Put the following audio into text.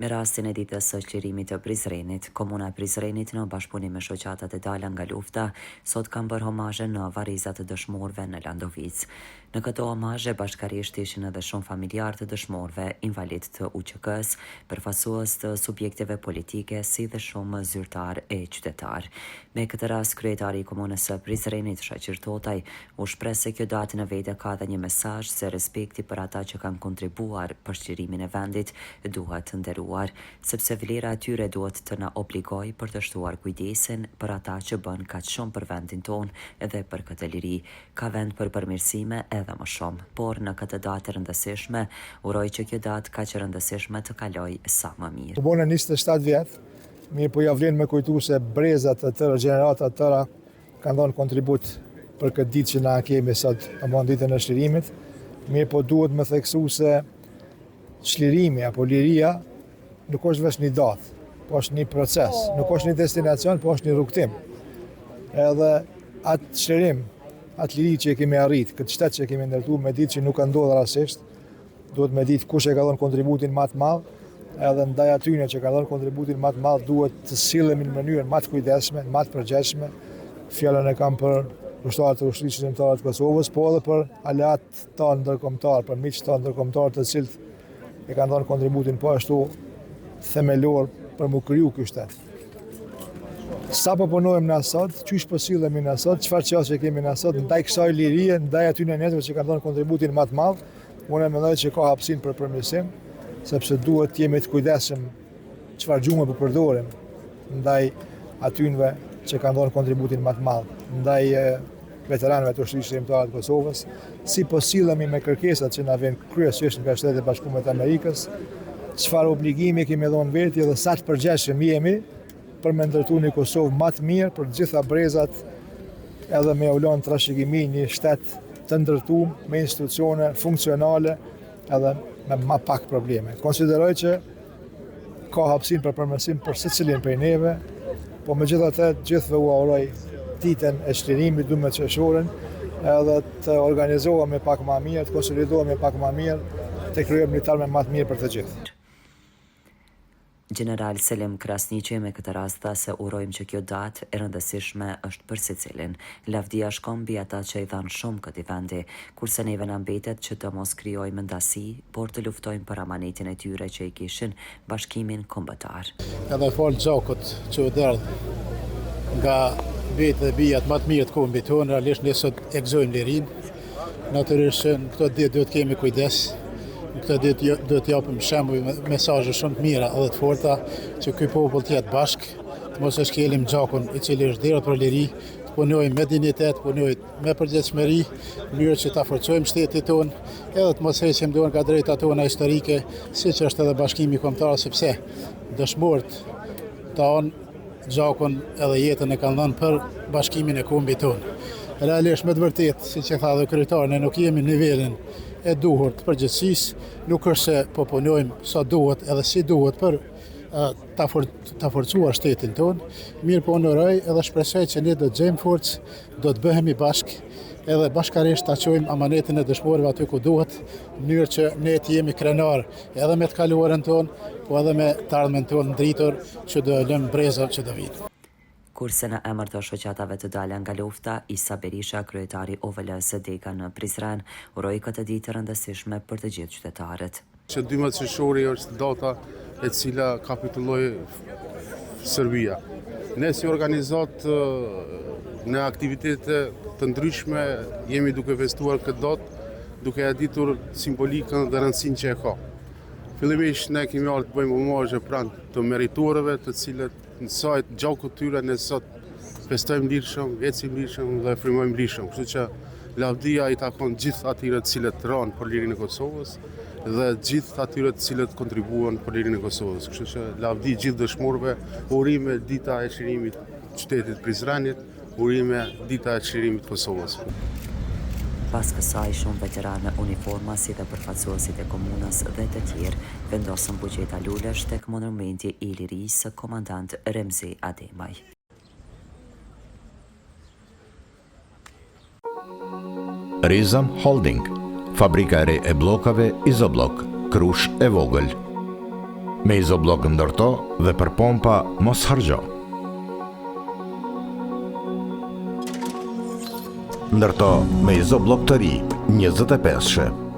Me rastin e Ditës së Çlirimit të Prizrenit, Komuna e Prizrenit në bashkëpunim me shoqatat e dala nga lufta, sot kanë bërë homazhe në varrezat e dëshmorëve në Landovicë. Në këto homazhe bashkarisht ishin edhe shumë familjarë të dëshmorëve, invalidë të UÇK-së, përfaqësues të subjekteve politike si dhe shumë zyrtarë e qytetarë. Me këtë rast kryetari i Komunës së Prizrenit, Shaqir Totaj, u shpreh se kjo datë në vete ka edhe një mesazh se respekti për ata që kanë kontribuar për çlirimin e vendit duhet nderuar, sepse vlera e tyre duhet të na obligojë për të shtuar kujdesin për ata që bënë kaq shumë për vendin tonë dhe për këtë liri. Ka vend për përmirësime edhe më shumë, por në këtë datë të rëndësishme, uroj që kjo datë kaq e rëndësishme të kalojë sa më mirë. U bënë 27 vjet, mirëpo ia vlen me kujtu se breza të tërë, gjenerata të tëra kanë dhënë kontribut për këtë ditë që na kemi sot, domethënë ditën e çlirimit, mirëpo duhet me theksu se çlirimi apo liria nuk është veç një datë, po është një proces, nuk është një destinacion, po është një rrugëtim. Edhe atë çlirim, atë liri që e kemi arrit, këtë shtet që e kemi ndërtu, me ditë që nuk ka ndodhur rastësisht, duhet me ditë kush e ka dhënë kontributin më të madh, edhe ndaj atyne që ka dhënë kontributin më të madh duhet të sillemi në mënyrë më të kujdesshme, më të përgjegjshme. Fjalën e kam për ushtarët e Ushtrisë Çlirimtare të Kosovës, po edhe për aleatët tanë ndërkombëtar, për miqtë tanë ndërkombëtar të cilët e kanë dhënë kontributin po ashtu themelor për m'u kriju ky shtet. Sa po punojmë na sot, qysh po sillemi na sot, çfarë qasje kemi na sot ndaj kësaj lirie, ndaj atyne njerëzve që kanë dhënë kontributin më të madh, unë mendoj që ka hapësinë për përmirësim, sepse duhet të jemi të kujdesshëm çfarë gjuhe po përdorim ndaj atynve që kanë dhënë kontributin më të madh, ndaj veteranëve të Ushtrisë Çlirimtare të Kosovës, si po sillemi me kërkesat që na vijnë kryesisht nga Shtetet e Bashkuara të Amerikës, çfarë obligimi kemi dhënë veti dhe sa të përgjegjshëm jemi për me ndërtu një Kosovë më të mirë për të gjitha brezat edhe me u lënë trashëgimi një shtet të ndërtuar me institucione funksionale edhe me ma pak probleme. Konsideroj që ka hapësinë për përmirësim për secilin prej neve, po megjithatë gjithëve ua uroj ditën e çlirimit, 12 qershorin, edhe të organizohemi pak ma mirë, të konsolidohemi pak ma mirë, të krijojmë një t'ardhme ma të mirë për të gjithë. Gjeneral Selim Krasniqi me këtë rast tha se urojmë që kjo datë e rëndësishme është për secilin. Lavdia shkon mbi ata që i dhanë shumë këtij vendi, kurse neve na mbetet që të mos krijojmë ndasi, por të luftojmë për amanetin e tyre që i kishin bashkimin kombëtar. Edhe falë gjakut që u derdh nga bijtë dhe bijat më të mirë të kombit tonë, realisht ne sot e gëzojmë lirinë. Natyrisht që në këto ditë duhet të kemi kujdes, në këto ditë jo, duhet të japim shembuj, mesazhe shumë të mira edhe të forta që ky popull të jetë bashkë, të mos e shkelim gjakun i cili është derdhur për liri, të punojmë me dinjitet, të punojmë me përgjegjshmëri, në mënyrë që ta forcojmë shtetin tonë, edhe të mos heqim dorë nga drejtat tona historike, siç është edhe bashkimi kombëtar, sepse dëshmorët tanë gjakun edhe jetën e kanë dhënë për bashkimin e kombit tonë. Realisht me të vërtetë, siç e tha edhe kryetari, ne nuk jemi në nivelin e duhur të përgjegjësisë, nuk është se po punojmë sa duhet edhe si duhet për ta, for, ta forcuar shtetin tonë, mirëpo unë uroj edhe shpresoj që ne do të gjejmë forcë, do të bëhemi bashkë, edhe bashkarisht ta çojmë amanetin e dëshmorëve aty ku duhet, në mënyrë që ne të jemi krenar edhe me të kaluarën tonë, po edhe me të ardhmen tonë ndritur që do e lëmë brezave që do vijnë. Kurse në emër të shoqatave të dala nga lufta, Isa Berisha, kryetar i OVL-së dega në Prizren, uroi këtë ditë të rëndësishme për të gjithë qytetarët. Që 12 qershori është data e cila kapitulloi Serbia. Ne si organizatë në aktivitete të ndryshme jemi duke festuar këtë datë, duke e ditur simbolikën dhe rëndësinë që e ka. Fillimisht ne kemi ardhur të bëjmë homazhe pranë të meritorëve, të cilët Në sajë të gjakut tyre ne sot festojmë lirshëm, ecim lirshëm dhe frymojmë lirshëm. Kështu që lavdia i takon gjithë atyre të cilët ranë për lirinë e Kosovës dhe gjithë atyre të cilët kontribuan për lirinë e Kosovës. Kështu që lavdi gjithë dëshmorëve, urime dita e çlirimit qytetit Prizrenit, Urime dita e çlirimit të Kosovës. Pas kësaj, shumë veteranë me uniforma si dhe përfaqësuesit e komunës dhe të tjerë vendosën buqeta lulesh tek monumenti i lirisë së komandant Remzi Ademaj. Rizam Holding, fabrika e re e bllokave Izobllok, Krushë e Vogël. Me izobllok ndërto dhe për pompa mos harxho. Ndërto me izobllok të ri, 25-she.